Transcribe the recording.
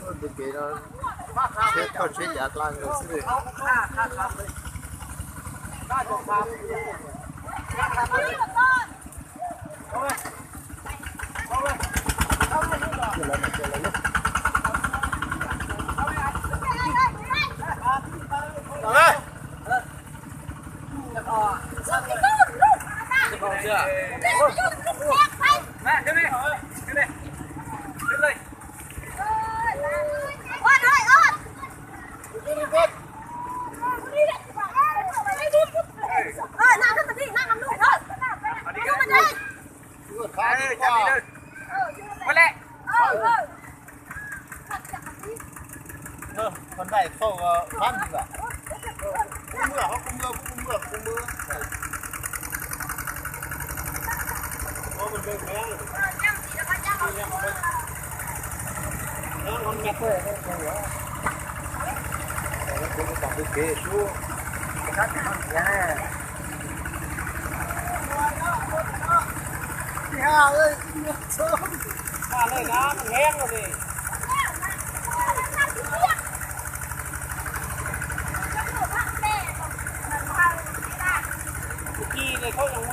Tus kev no, tsheb thauj tsheb cav dlab nkaus xwb. Ua lej. Con này khâu bán gì vậy? Không mưa, không mưa, không mưa, không mưa. Ci ne, khaub zoo